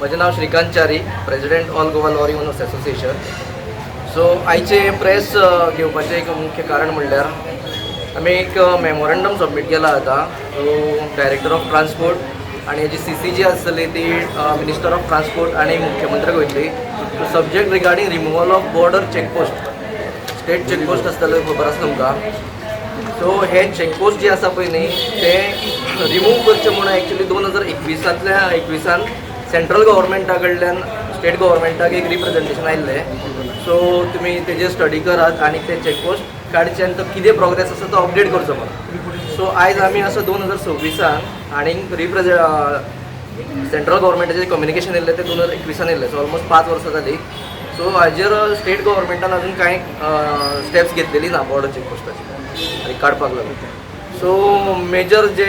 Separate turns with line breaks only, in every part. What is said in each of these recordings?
म्हजें नांव Shrikant Chari, President, All Goa Lorry Owners Association. So आयचे प्रेस घेवपाचें एक मुख्य कारण म्हणल्यार आमी एक मेमोरंडम सबमीट केला आतां टू डायरेक्टर ऑफ ट्रान्सपोर्ट आनी हेजी सीसी जी आसतली ती मिनिस्टर ऑफ ट्रान्सपोर्ट आनी मुख्यमंत्र्याक वयतली. Subject regarding removal of border checkpost. State checkpost आसतले, खबर आसा तुमकां. सो हे चॅकपोस्ट जे आसा पळय न्ही, ते रिमूव करचे म्हणून एक्चुली 2021सांतल्या 21सान सेंट्रल गव्हर्मेंटा कडल्यान स्टेट गव्हर्मेंटाक एक रिप्रेझेंटेशन आयिल्लें. सो तुमी तेजेर स्टडी करात आनी ते चॅकपोस्ट काडचे आनी तो कितें प्रोग्रेस आसा तो अपडेट करचो म्हणून. सो आयज आमी आसा 2026सान आनी सेंट्रल गव्हर्मेंटाचें कम्युनिकेशन येयल्लें तें 2021सान येयल्लें. सो ऑलमोस्ट 5 वर्सां जालीं. सो हाजेर स्टेट गव्हर्मेंटान अजून कांय स्टेप्स घेतलेली ना बॉर्डर चॅकपोस्टाचेर आनी काडपाक लागून. सो मेजर जे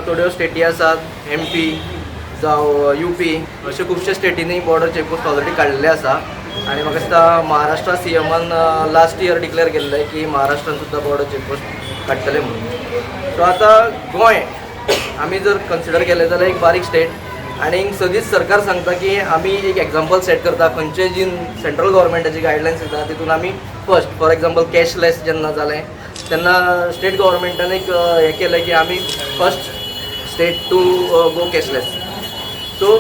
थोड्यो स्टेटी आसात, एमपी जावं यूपी, अशे खुबशे स्टेटींनी बॉर्डर चॅकपोस्ट ऑलरेडी काडलेले आसा. आनी म्हाका दिसता महाराष्ट्रा सीएमान लास्ट इयर डिक्लेअर केल्लें की महाराष्ट्रान सुद्दां बॉर्डर चॅकपोस्ट काडटले म्हणून. सो आतां गोंय आमी जर कन्सिडर केलें जाल्यार एक बारीक स्टेट आनी सदींच सरकार सांगता की आमी एक एग्जाम्पल सेट करता. खंयचे जी सेंट्रल गव्हर्मेंटाची गायडलायन्स येता तितून आमी फर्स्ट. फॉर एग्जाम्पल, कॅशलेस जेन्ना जालें तेन्ना स्टेट गव्हर्मेंटान एक हें केलें की आमी first state to go cashless. So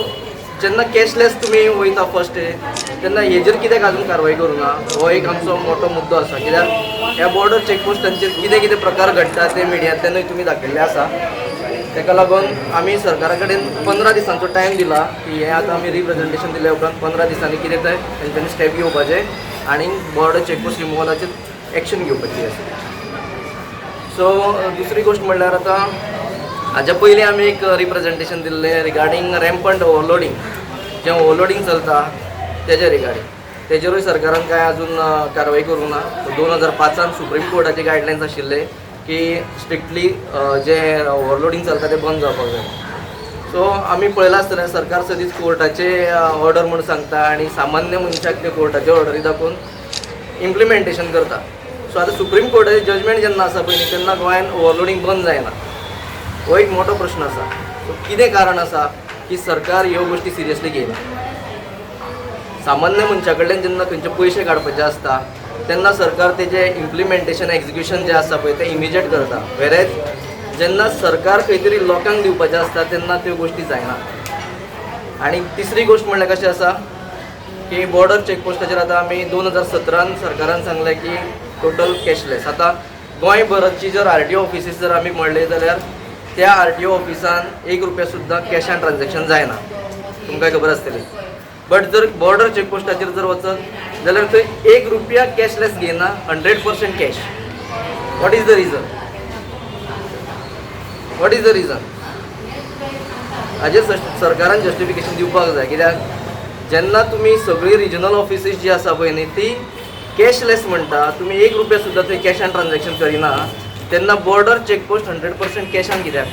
जेन्ना कॅशलेस तुमी वयता फर्स्ट तेन्ना हेजेर कित्याक अजून कारवाय करूं ना, हो एक आमचो मोठो मुद्दो आसा. कित्याक ह्या बॉर्डर चॅकपोस्टांचेर कितें कितें प्रकार घडटा ते मिडियांतल्यानूय तुमी दाखयल्ले आसा. ताका लागून आमी सरकारा कडेन 15 दिसांचो टायम दिला की हें आतां आमी रिप्रेझेंटेशन दिल्या उपरांत 15 दिसांनी कितें तें तेंच्यांनी स्टेप घेवपाचें आनी बॉर्डर चॅकपोस्ट रिमुवलाचेर एक्शन घेवपाची आसा. सो दुसरी गोश्ट म्हणल्यार आतां हाच्या पयलीं आमी एक रिप्रेझेंटेशन दिल्लें रिगार्डींग रॅम्पंट ओवरलोडींग. जें ओवरलोडींग चलता तेज्या रिगार्डींग, तेजेरूय सरकारान कांय अजून कारवाय करूंक ना. 2005ान सुप्रीम कोर्टाचे गायडलायन्स आशिल्ले की स्ट्रिक्टली जे ओवरलोडींग चलता तें बंद जावपाक जाय. सो आमी पळयलां आसतलें, सरकार सदींच कोर्टाचे ऑर्डर म्हूण सांगता आनी सामान्य मनशाक ते कोर्टाचे ऑर्डरी दाखोवन इम्प्लिमेंटेशन करता. सो आतां सुप्रीम कोर्टाचें जजमेंट जेन्ना आसा पळय न्ही, तेन्ना गोंयान ओवरलोडींग बंद जायना, हो एक मोठो प्रश्न आसा. सो कितें कारण आसा की सरकार ह्यो गोश्टी सिरियसली घेयना? सामान्य मनशा कडल्यान जेन्ना खंयचे पयशे काडपाचे आसता तेन्ना सरकार तेजें इम्प्लिमेंटेशन, एक्जिक्युशन जें आसा पळय तें इमिजिएट करता, वेरेज जेन्ना सरकार खंय तरी लोकांक दिवपाचें आसता तेन्ना त्यो गोश्टी जायना. आनी तिसरी गोश्ट म्हणल्यार कशें आसा की बॉर्डर चॅकपोस्टाचेर आतां आमी 2017न सरकारान सांगलें की टोटल कॅशलेस. आतां गोंयभराची जर आरटीओ ऑफिसीस जर आमी म्हणले जाल्यार त्या आरटीओ ऑफिसान 1 रुपया सुद्दां कॅशान ट्रान्झॅक्शन जायना, तुमकां खबर आसतली. बट जर बॉर्डर चॅकपोस्टाचेर जर वचत जाल्यार थंय 1 रुपया कॅशलेस घेयना, 100% cash. What is the reason? What is the reason? हाजेर सरकारान जस्टिफिकेशन दिवपाक जाय. कित्याक जेन्ना तुमी सगळी रिजनल ऑफिसीस जी आसा पळय न्ही ती कॅशलेस म्हणटा, तुमी 1 रुपया सुद्दां थंय कॅशान ट्रान्झॅक्शन करिना, तेन्ना बॉर्डर चॅकपोस्ट 100% कॅशान कित्याक?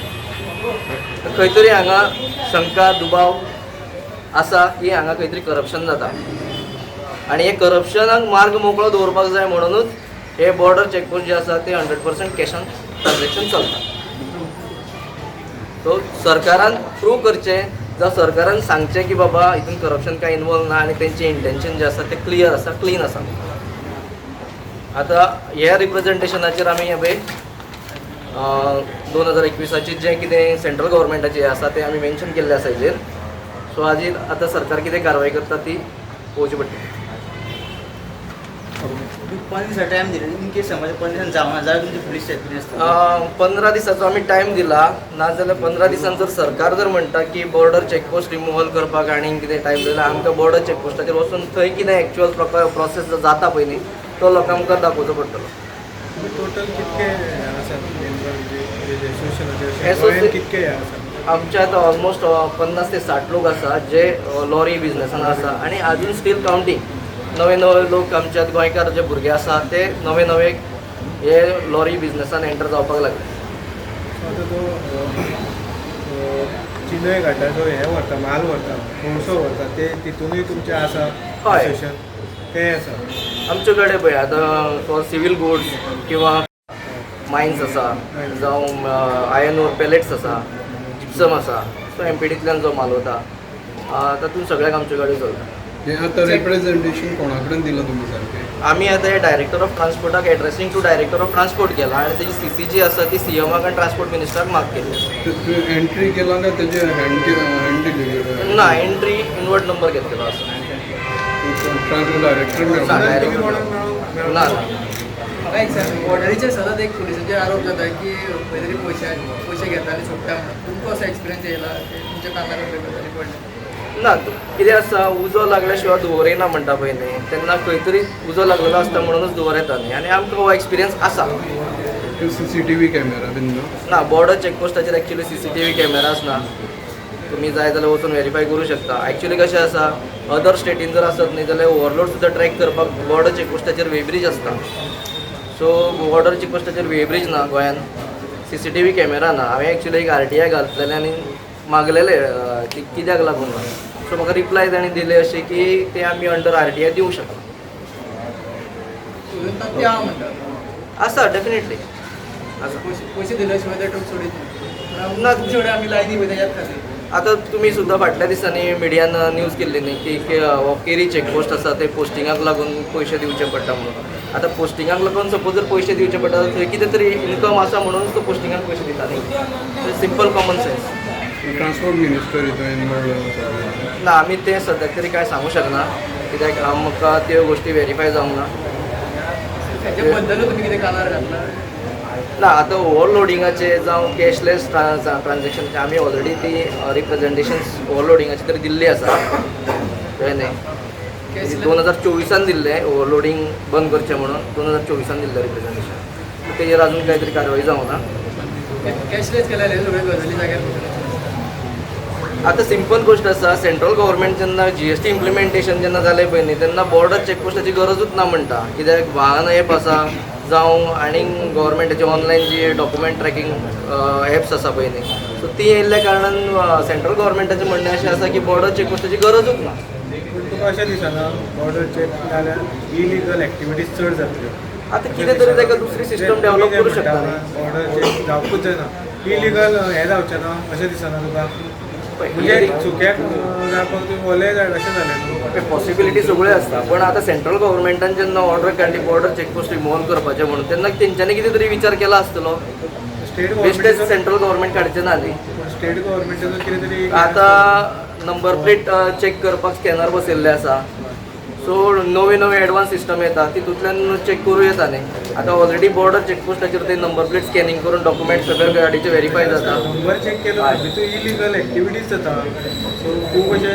तर खंय तरी हांगा शंका, दुबाव आसा की हांगा खंय तरी करप्शन जाता आनी हे करप्शनाक मार्ग मोकळो दवरपाक जाय म्हणुनूच हे बॉर्डर चॅकपोस्ट जे आसा ते 100% कॅशान ट्रान्झॅक्शन चलता. सो सरकारान प्रूव करचें जावं सरकारान सांगचें की बाबा हितून करप्शन कांय इनवॉल्व ना आनी तेंचें इंटेन्शन जें आसा तें क्लियर आसा, क्लीन आसा. आतां ह्या रिप्रेझेंटेशनाचेर आमी हे पळय 2021आचें जें कितें सेंट्रल गव्हर्मेंटाचें आसा तें आमी मेन्शन केल्लें आसा हेजेर. सो हाजेर आतां सरकार कितें कारवाय करता ती पळोवची पडटली.
15 दिसा टायम दिले, इन केस समज 15 दिसान जावना जाल्यार तुमची फुडली स्टेप कितें आसता?
15 दिसाचो आमी टायम दिला. नाजाल्यार 15 दिसान जर सरकार जर म्हणटा की बॉर्डर चॅकपोस्ट रिमुवल करपाक आनी कितें टायम जाल्यार आमकां बॉर्डर चॅकपोस्टाचेर वचून थंय कितें एक्चुअल प्रोसेस जाता पळय न्ही तो लोकां मुखार दाखोवचो पडटलो.
तुमी टोटल कितके हे आसात मेंबर, म्हणजे एसोसिएशनाचे? गोंयांत कितके हे आसात?
आमच्या आतां ऑलमोस्ट 50 ते 60 लोक आसा जे लॉरी बिजनेसान आसा आनी अजून स्टील कावंटींग. नवे नवे लोक, आमच्यात गोंयकार जे भुरगे आसा ते नवे नवे हे लॉरी बिजनेसान एंटर जावपाक लागले.
सो आतां तो चिनय घाटाचो हे व्हरता, माल व्हरता, कोळसो व्हरता, ते तितूनय तुमचें आसा?
हय.
एसोसिएशन तें आसा?
आमचे कडेन पळय आतां फॉर सिवील गुड्स किंवा मायन्स आसा जावं आयर्न ओर पेलेट्स आसा, जिप्सम आसा. सो एमपीडींतल्यान जो माल वता तातूंत सगळ्याक आमच्यो गाडयो चलता.
हे आतां रिप्रेझेंटेशन कोणा कडेन दिलां तुमी सारकें?
आमी आतां हे डायरेक्टर ऑफ ट्रान्सपोर्टाक, addressing to director of transport केला आनी तेजी सीसी जी आसा ती सीएमाक आनी ट्रान्सपोर्ट मिनिस्टराक मार्क केली आसा.
तुवें एंट्री केला काय तेजे हँड हँड डिलिव्हरी?
ना, एंट्री इनवर्ड नंबर घेतलेलो आसा.
ट्रान्सपोर्ट डायरेक्टर
ना,
मेळ्ळो?
direct.
तुमी कोणाक मेळोंक
ना.
म्हाका एक सांग, बॉर्डरीचेर सदांच एक पुलिसांचेर आरोप जाता की खंय तरी पयशे पयशे घेता आनी सोडटा म्हणून. तुमकां असो एक्सपिरियन्स येयला की तुमच्या कानार असल्यो गजाली पडल्या?
ना, कितें आसा, उजो लागल्या शिवाय धुंवर येना म्हणटा पळय न्ही, तेन्ना खंय तरी उजो लागलेलो आसता म्हणूनच धुंवर येता न्ही, आनी आमकां हो एक्सपिरियन्स आसा.
सीसीटीव्ही कॅमेरा बीन ना?
ना, बॉर्डर चॅकपोस्टाचेर एक्चुली सीसीटीव्ही कॅमेरास ना. तुमी जाय जाल्यार वचून वेरीफाय करूं शकता. एक्चुली कशें आसा, अदर स्टेटीन जर आसत न्ही जाल्यार ओवरलोड सुद्दां ट्रॅक करपाक बॉर्डर चॅकपोस्टाचेर वेब्रीज आसता. सो बॉर्डर चॅकपोस्टाचेर वेब्रीज ना गोंयान, सीसीटीव्ही कॅमेरा ना. हांवें एक्चुली एक आरटीआय घातलेलें आनी मागलेलें की कित्याक लागून ना. सो म्हाका रिप्लाय ताणें दिले अशें की ते आमी अंडर आरटीआय दिवंक शकना.
अजून तथ्य आहा म्हणटा?
आसा, डेफिनेटली आसा.
पयशे पयशे दिल्या शिवाय ते ट्रक सोडीत ना?
ना.
तुमचे कडेन आमी लायनी वयता याद खातीर.
आतां तुमी सुद्दां फाटल्या दिसांनी मिडियान न्यूज केल्ली न्ही की की हो केरी चॅकपोस्ट आसा, ते पोस्टिंगाक लागून पयशे दिवचे पडटा म्हणून. आतां पोस्टिंगाक लागून सपोज जर पयशे दिवचे पडटा, थंय कितें तरी इन्कम आसा म्हणून तो पोस्टिंगाक पयशे दिता न्ही. Simple common sense.
Transport minister हितून इनवॉल्व आसा?
ना, आमी तें सद्याक तरी कांय सांगूं शकना, कित्याक आमकां त्यो गोश्टी वेरीफाय जावंक ना.
हेचे बद्दलूय तुमी कितें कानार घातला?
ना, आतां ओवरलोडिंगाचे जावं कॅशलेस ट्रान्झॅक्शनाचे आमी ऑलरेडी ती रिप्रेझेंटेशन्स ओवरलोडिंगाची तरी दिल्ली आसा, कळ्ळें न्ही?
Cashless-
2024 दिल्लें, ओवरलोडींग बंद करचें म्हणून 2024 दिल्लें रिप्रेझेंटेशन. तेजेर अजून कांय तरी कारवाई जावंक ना.
कॅशलेस केल्यार हे सगळ्यो गजाली जाग्यार पडटल्यो.
आतां सिंपल गोश्ट आसा, सेंट्रल गव्हर्मेंट जेन्ना जीएसटी इम्प्लिमेंटेशन जेन्ना जालें पळय न्ही, तेन्ना बॉर्डर चॅकपोस्टाची गरजूच ना म्हणटा, कित्याक वाहन एप आसा जावं आनीक गव्हर्मेंटाचे ऑनलायन जी डॉक्युमेंट ट्रॅकिंग एप्स आसा पळय न्ही, सो ती येयल्ल्या कारणान सेंट्रल गव्हर्मेंटाचें म्हणणें अशें आसा की बॉर्डर चॅकपोस्टाची गरजूच ना.
पूण तुका अशें दिसना, बॉर्डर चेक जाल्यार इलिगल एक्टिविटीज चड जातल्यो?
आतां कितें तरी ताका दुसरी सिस्टम डेव्हलप करूं शकता न्ही.
बॉर्डर चेक जावपूच जायना, इलिगल हें जावचें ना अशें दिसना तुका? म्हणजे सुक्याक जावपाक तुमी ओलें जाय अशें जालें न्हू?
पॉसिबिलिटी सगळ्यो आसता, पण आतां सेंट्रल गव्हर्मेंटान जेन्ना ऑर्डर काडली बॉर्डर चेकपोस्ट रिमूवल करपाचें म्हणून, तेन्ना तेंच्यांनी कितें तरी विचार केला आसतलो.
स्टेट
बेश्टेच
गव्हर्मेंटाचो
सेंट्रल गव्हर्मेंट काडचें ना न्ही.
स्टेट गव्हर्मेंटाचो कितें तरी
आतां नंबर प्लेट चॅक करपाक स्कॅनर बसयल्ले आसा. सो नवे नवे एडवान्स सिस्टम येता, तितूंतल्यान चॅक करूं येता न्ही. आतां ऑलरेडी बॉर्डर चॅकपोस्टाचेर ते नंबर प्लेट स्कॅनिंग करून डॉक्युमेंट सगळे गाडीचे वेरीफाय जाता.
नंबर चेक केलो भितर इलिगल एक्टिविटीज जाता. सो खूब अशे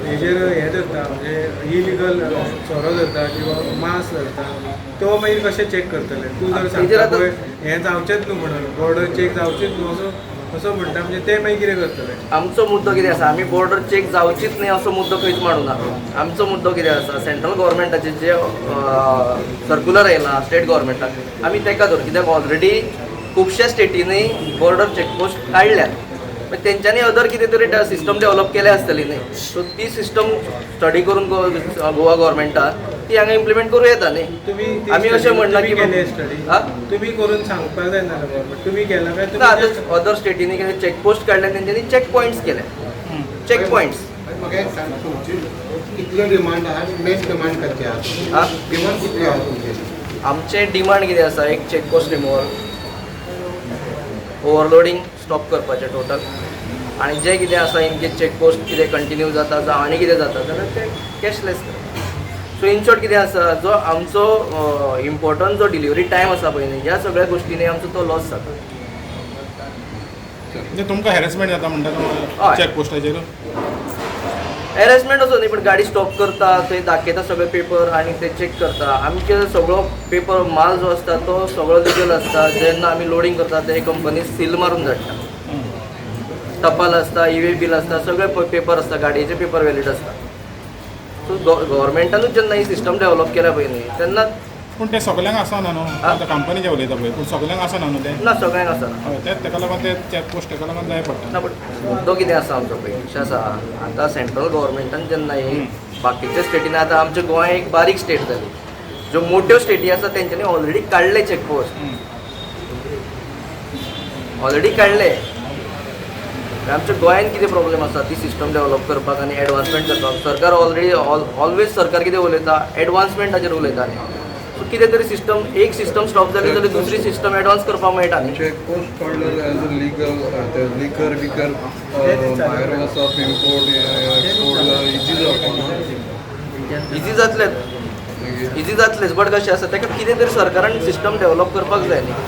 हेजेर हें धरता, म्हणजे इलिगल सोरो धरता किंवा मांस धरता, तो मागीर कशें चेक करतले? तूं जर
तेजेर
सांगता
आतां-
पळय हें जावचेंच न्हू म्हणून, बॉर्डर चेक जावचीच न्हू असो असो म्हणटा, म्हणजे ते मागीर कितें करतले?
आमचो मुद्दो कितें आसा, आमी बॉर्डर चेक जावचीच न्ही असो मुद्दो खंयच मांडूना. आमचो मुद्दो कितें आसा, सेंट्रल गव्हर्मेंटाचे जे सर्कुलर येयला स्टेट गव्हर्मेंटाक, आमी तेका धरून, कित्याक ऑलरेडी खुबश्या स्टेटींनी बॉर्डर चेकपोस्ट काडल्यात, मागीर तेंच्यांनी अदर कितें तरी सिस्टम डेव्हलप केल्या आसतली न्ही. सो ती सिस्टम स्टडी करून गोवा गव्हर्मेंटान ती हांगा इम्प्लिमेंट करूं येता न्ही.
तुमी ती
आमी अशें
study
म्हणना
तुमी
की
केली स्टडी?
हा?
तुमी करून सांगपाक जायना गव्हर्मेंट तुमी केला काय?
ना,
तुमी
आतां अदर स्टेटींनी कितें चेकपोस्ट काडल्या, तेंच्यांनी चेक पॉयंट्स केले, चेक पॉयंट्स.
म्हाका एक सांग, तुमची कितलो डिमांड आहा आनी मेन डिमांड खंयची आहा?
हा?
डिमांड कितली आहा तुमची?
आमचे डिमांड कितें आसा, एक चेकपोस्ट रिमुवल, ओवरलोडींग स्टॉप करपाचें टोटल, आनी जें कितें आसा इन केस चेकपोस्ट कितें कंटिन्यू जाता जावं आनी कितें जाता जाल्यार तें कॅशलेस. सो इन शॉर्ट कितें आसा, जो आमचो इम्पॉर्टंट जो डिलिवरी टायम आसा पळय न्ही, ह्या सगळ्या गोश्टींनी आमचो तो लॉस जाता.
म्हणजे तुमकां हॅरेसमेंट जाता म्हणटा?
हय.
चॅक पोस्टाचेर?
हॅरेसमेंट असो न्ही, पण गाडी स्टॉप करता, थंय दाखयता सगळे पेपर आनी ते चॅक करता. आमचे सगळो पेपर माल जो आसता तो सगळो लिगल आसता. जेन्ना आमी लोडींग करता ते कंपनी सील मारून धाडटा. टपाल आसता, ई वे बील आसता, सगळे पेपर आसता, गाडयेचे पेपर व्हॅलीड आसता. सो गव्हर्मेंटानूच जेन्ना ही सिस्टम डेव्हलप केल्या पळय न्ही, तेन्ना
पूण तें सगल्यांक आसना न्हू.
हा?
आतां कंपनीचें उलयता पळय, पूण सगल्यांक आसना न्हू तें.
ना, सगळ्यांक आसना.
हय, तेंच तेका लागून ते चॅक पोस्ट तेका लागून जाय पडटा.
ना, बट मुद्दो कितें आसा आमचो पळय, कशें आसा, आतां सेंट्रल गव्हर्मेंटान जेन्ना ही बाकीच्या स्टेटीन, आतां आमचें गोंय एक बारीक स्टेट जाली, ज्यो मोट्यो स्टेटी आसा तेंच्यांनी ऑलरेडी काडले चेकपोस्ट, ऑलरेडी काडले. आमच्या गोंयान कितें प्रॉब्लेम आसा ती सिस्टम डेवलप करपाक आनी एडवान्समेंट करपाक. सरकार ऑलरेडी ऑलवेज सरकार कितें उलयता, एडवान्समेंटाचेर उलयता न्ही. सो कितें तरी सिस्टम, एक सिस्टम स्टॉप जाली जाल्यार दुसरी सिस्टम एडवान्स करपाक मेळटा न्ही.
चेक पोस्ट काडलेले एज अ लिगल, ते लिकर बिकर भायर वचप, इम्पोर्ट एक्सपोर्ट इजी जावपा ना.
इजी जातलें,
मागीर
इजी जातलेंच, बट कशें आसा, ताका कितें तरी सरकारान सिस्टम डेवलप करपाक जाय न्ही.